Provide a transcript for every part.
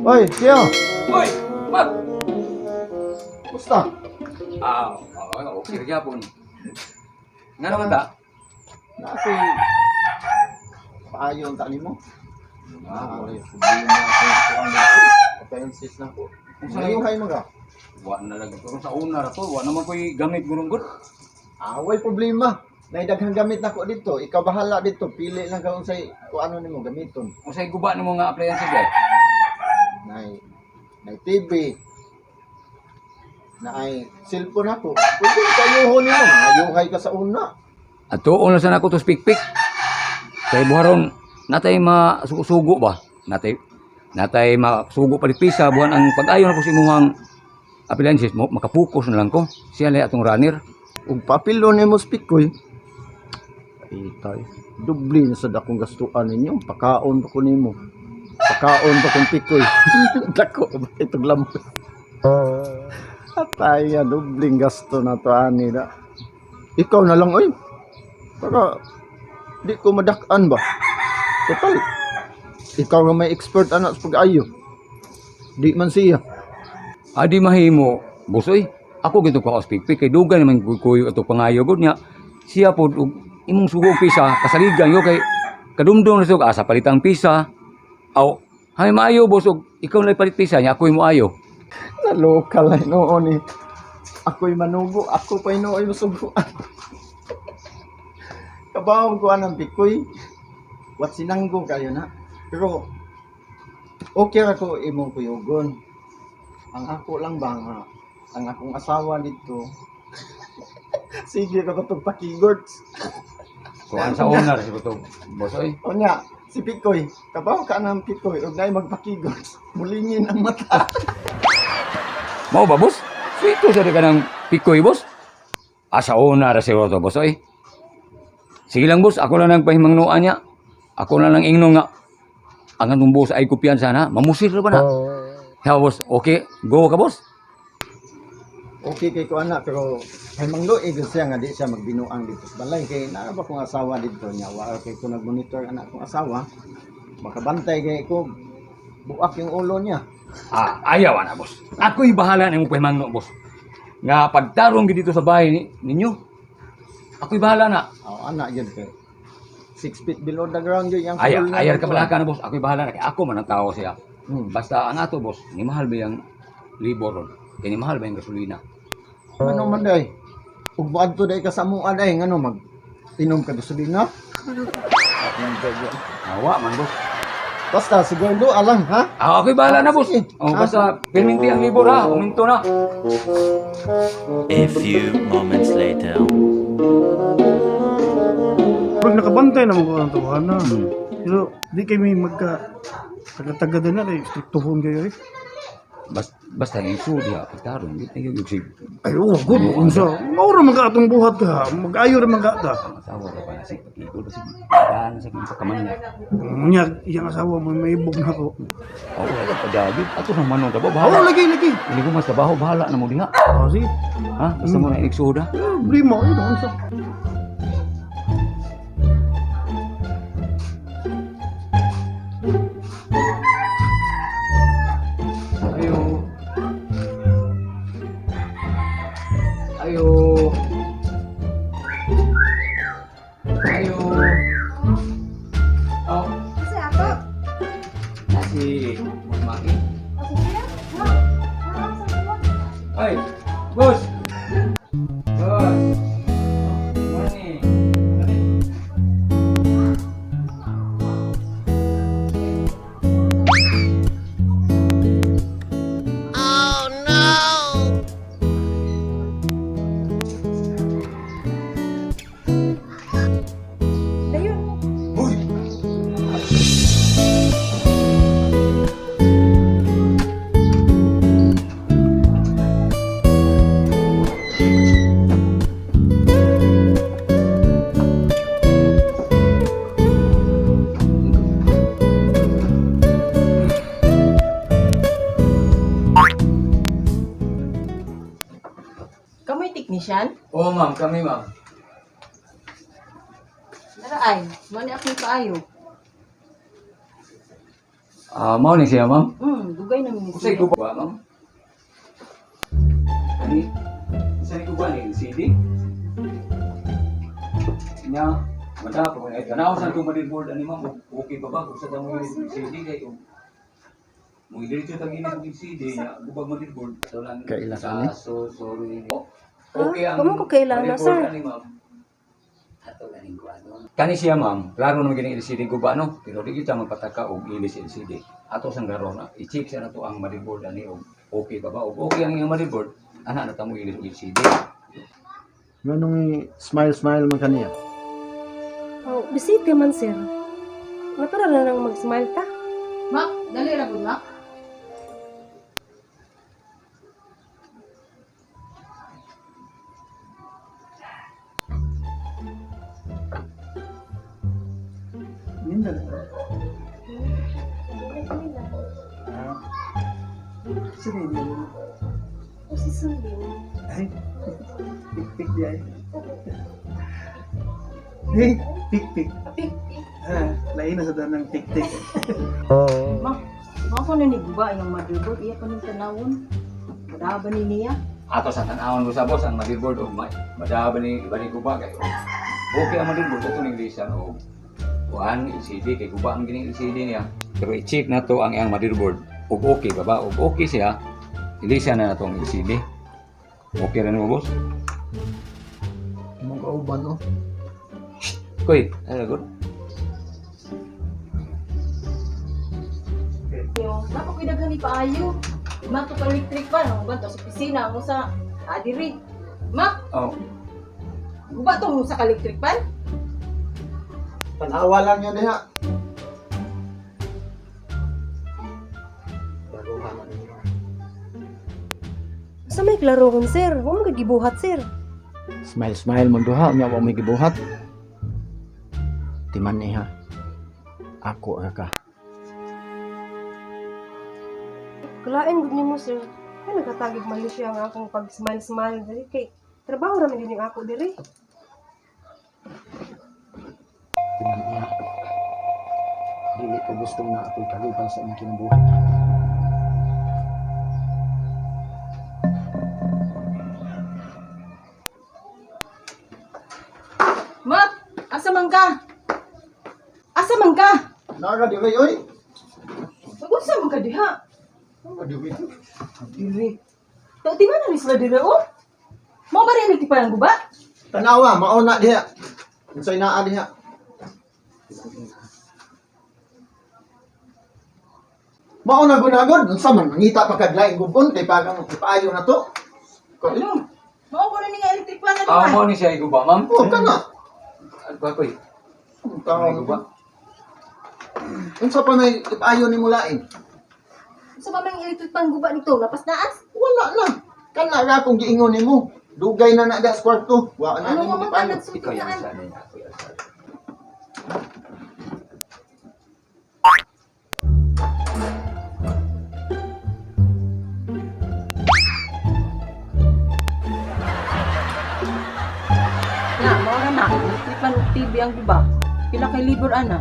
Oy, siyo. Uy, Mag! Kumusta? Ah, okay ra gyapon. Nga naman ta? Na ako'y paayo ang tani mo. Ah, wala yung problema ako. Kuan ako. Appliances na ko. Unsa Ngayon kayo mga? Wa na lagi ko sa una ra to, wa naman ko'y gamit gurong gud. Ah, way problema. Naidaghang gamit na ko dito. Ikaw bahala dito. Pili lang ka unsay kung ano nimo gamiton. Unsay guba nimo nga appliances eh? Nay nay TV. Na ay cellphone ako. Pwede kayo nimo. Ngayuhay ka sa una. Atuon lang sana ko to speak-pick. Kay buharon natay masugo ba? Natay natay masugo palit pisa buhan ang pag-ayo na ko sa imuhang appliances mo makapokus na lang ko. Siya lay atong runner. Ug papilo nimo spikoy. Itay. Dubli na sad akong gastuan ninyo. Pakaon pa ko nimo. Pakaon pa kong pikoy. Dako ba itong lamot. Atay, dubling gasto na to ani na. Ikaw na lang oy. Para di ko madak-an ba. Total. Ikaw nga may expert ana sa pag-ayo. Di man siya. Adi mahimo, bosoy. Ako gito ko speak pick kay dugay naman kuyo ato pangayo gud niya. Siya pod og imong sugo og pisa kasaligan yo kay kadumdum na siya asa palitang pisa. Aw, hay maayo boss og ikaw na palit pisa niya ako'y moayo. Naloka lang noon eh. Ako'y manugo, ako pa'y nooy masuguan. Kabawang ko anang pikoy. Wat sinanggo kayo na. Pero, okay ra ko imong kuyugon. Ang ako lang ba nga, ang akong asawa dito, sige ka katong pakigorts. Kuan sa owner si to boss oy. O niya, si Pikoy, kabaw ka ng Pikoy, ug naay magpakigorts. Mulingin ang mata. Mao ba boss? Sweet sa ka ng pikoy boss. Asa owner si to boss oy. Sige lang boss, ako lang ang pahimangnuan niya. Ako na lang ingno nga ang atong boss ay kumpiyansa na. Mamusil ra ba na? Ha boss, okay, go ka boss. Okay kay ko anak pero kay mangluig gyud siya nga di siya magbinuang dito sa balay kay naa ba kong asawa dito niya wa kay ko nagmonitor anak kong asawa makabantay kay ko buak yung ulo niya. Ah, ayaw ana boss. Ako'y bahala nimo pahimangno boss. Nga pagtarong gid dito sa bahay ninyo. Ako'y bahala na. Oh, anak yun kay 6 feet below the ground yun yung Ay, ulo niya ayar dito, ka pala ka na boss. Ako'y bahala na kay ako man ang tao siya. Basta ang ato boss, ni mahal ba yung libor ron? Kay ni mahal ba yung gasolina? Ano man day ug moadto day ka sa amuan ay ngano mag inom ka gasolina. Awa man boss. Basta siguro alang ha. Ah, ako'y bahala na boss. Sige. Oh, basta pirminti ang libor ha. Uminto na. A few moments later. Pag nakabantay naman ko ang tawanan. Pero di kami magka taga-taga din na kay striktohon kayo eh. Basta yung sud ha, pagtarong di tayo yung sig. Ay, oh, good. Unsa? Maura man ka atong buhat ka. Mag-ayo ra man ka ta. Ang asawa ra pa na sig pag-igol ba sig. Daan sa kong pagkaman niya. Unya, iyang asawa mo may ibog na ko. Oh, wala pa dagit. Ato nang manong tabo Oh, bahala. lagi lagi. Hindi ko mas trabaho bahala na mo dinga. Oh, sige. Ha? Basta mo na iligsuod ha. Eh, Problema yun unsa. Ayo. Ayo. Ayo. Oh, Kasi ako. nasi Maki. Kasi siya. Ha? Ha? Sa buwan. Ay, boss. Boss. Morning. Dayon. Uy. Kamoy technician? Oh, ma'am, kami, ma'am. Dara ay, mao ni akong kaayo. Ah, mao ni siya, ma'am. Dugay na mi ni Usay siya. guba, ma'am? Ani? Usay guba ni LCD? Nya, mada pa ko na. Tanaw sa itong motherboard ani ma'am, okay pa ba? Kung sa tamo yung LCD kay mo diretso tag ini og LCD nya, gubag motherboard. So lang Kaila ka ni? So sorry. Okay ang Kamo ko kaila na, motherboard sir. ani, ma'am. Kani siya ma'am, klaro naman gini LCD guba no, pero di kita magpataka og ilis LCD. Ato sang garo na i-check sa nato ang motherboard ani og okay pa ba? Og okay ang iyang motherboard, ana na tamo ilis og LCD. Nganong smile smile man kaniya? Oh, bisita man, sir. Natural na nang mag-smile ta. Mak, dali ra gud, Mak. Ninda na. Ah. Sino yun yun? O si Sundin. Ay, pik-pik di ay. Eh, pik-pik. Ah, lain na sa danang tik-tik. Mak, mao ko na ni guba iyang motherboard, iya pa ning tanawon. Madaba ni niya. Ato sa tan-awon ko sa boss ang motherboard og may madaba ni iba ni guba kay okay ang motherboard ato ning lisan og kuan LCD kay guba ang gini LCD niya. Pero i-check na to ang iyang motherboard og okay pa ba? Og okay siya, ilisan na nato ang LCD. Okay ra nimo boss? Imong kauban oh. Koy, ano good? Yung nako koy daghan ni paayo. Mak to electric pa no, uban to sa opisina mo sa adiri. Mak, Oh, guba to mo sa electric pan? Tanawa lang yun diha. Baguhan na ninyo. Sa may klarohon, sir. Huwag mo gibuhat, sir. Smile smile man duha nya wa may gibuhat. Timan iha. Ako ra ka. Kalain gud nimo, sir. Kay nagkatagig mali siya ang akong pag-smile-smile diri kay trabaho ra man gyud ning ako diri. Timan iha. Dili ko gustong na ako'y kalipan sa imong kinabuhi. Mak, asa man ka? Asa man ka? Nara diri oy. Magunsa man ka diha? Nara diri. Diri. Tao di man na ni sila diri oh. Mao ba rin electric pan ang guba? Tanawa mao na diha. Unsay naa diha? Mao na gunagod, unsa man mangita pa kag laing gubon kay pagang ipaayo na to. Ano? Mao ko na ni nga electric pan na ah, diha. mo ni siya iguba, ma'am. Oh, kana. Ano ba koy? Ang Ano tao. iguba? Unsa pa may ipaayo nimo lain? Sa ba man electric pan guba nito? Lapas naas? Wala na. Kana ra akong giingon nimo. Dugay na na da sa kwarto. Wa na Ano nimo nga man ka ipaayo. nagsulti Ikaw yung naan? sa amin, ako yung sa Na, mao ra na. Electric pan ug TV ang guba. Pila kay libor ana?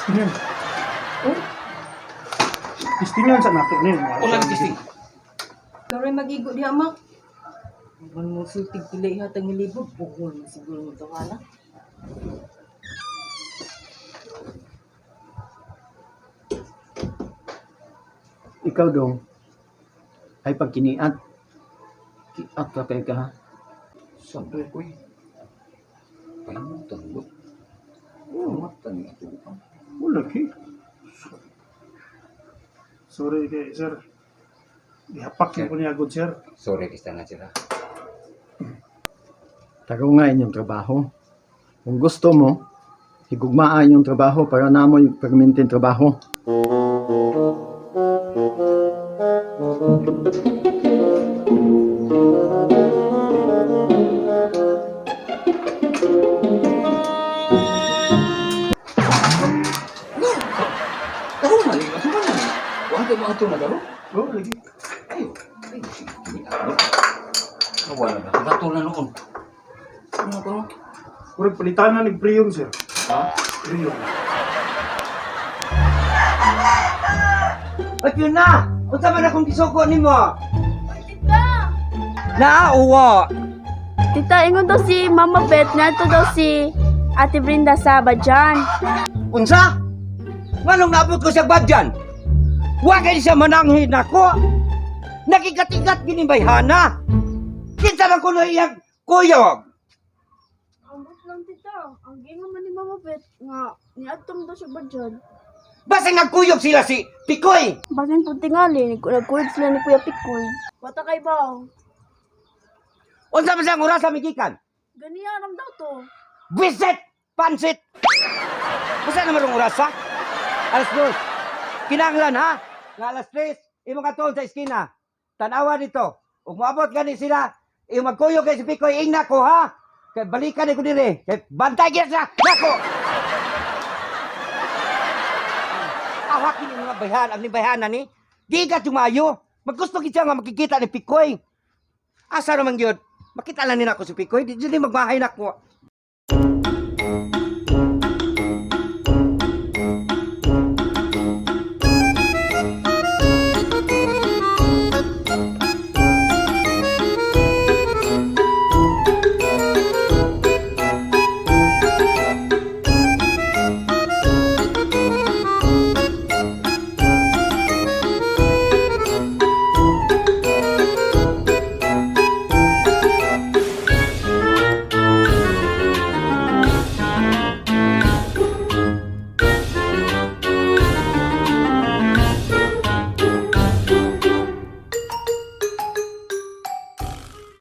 Tingnan. Oh, Tistingan sa nato ni. Wala testing. Karoy magigo diha mak. Man mo sultig pila ihatag ni libor, bukol man siguro mo tawana. Ikaw dong ay pagkiniat. Kiat ka kay ka. ha? Sabi koy. Pahimutan ko. Pahimutan nga ito. Wala ki. Sorry kay sir. Ihapak ko niya good sir. Sorry, kista na sila. Tarunga inyong trabaho. Kung gusto mo, higugmaan yung trabaho para namo yung permanenteng trabaho. Karoon na rin. Ano na rin? Wala kayo mga ito na karoon? Oh, lagi. Ayo. Ay, sige. Wala na. Nato na noon. Ano ko? Murag palitanan ni Priyon sir. Ha? Priyon. At yun na! Unsa man akong gisugo nimo? Tita! Naa uwa. Tita, ingon daw si Mama Beth na ito daw si Ate Brinda sa Badyan. Unsa? Nganong naabot ko sa badyan? Wa kay siya mananghin nako. Nagigat-igat gini bayhana. Kinsa man kuno iyang kuyog? Ambot lang, tita. Ang gingon man ni Mama Beth nga niadtom daw siya Badyan. Basta nagkuyog sila si Pikoy. Basin po tingali, nagkuyog sila ni Kuya Pikoy. Wata kay ba? Unsa man siyang oras sa migikan? Ganiya ram daw to. Bisit! Pansit! Basta naman ang oras ha? 2:00. Kinanglan ha? Nga 3:00, imong katuon sa iskina. Tanawa dito. Ug moabot gani sila, imong magkuyog kay si Pikoy, ingna ko ha? Kay balikan ko dire. Kay bantay gyud sa nako. Awakin yung mga bayhan, ang bayhanan ni. Di ka tumayo. Maggusto gid siya nga makikita ni Pikoy. Asa naman gyud? Makita lang nila ako si Pikoy. Di jud ni magmahay nako.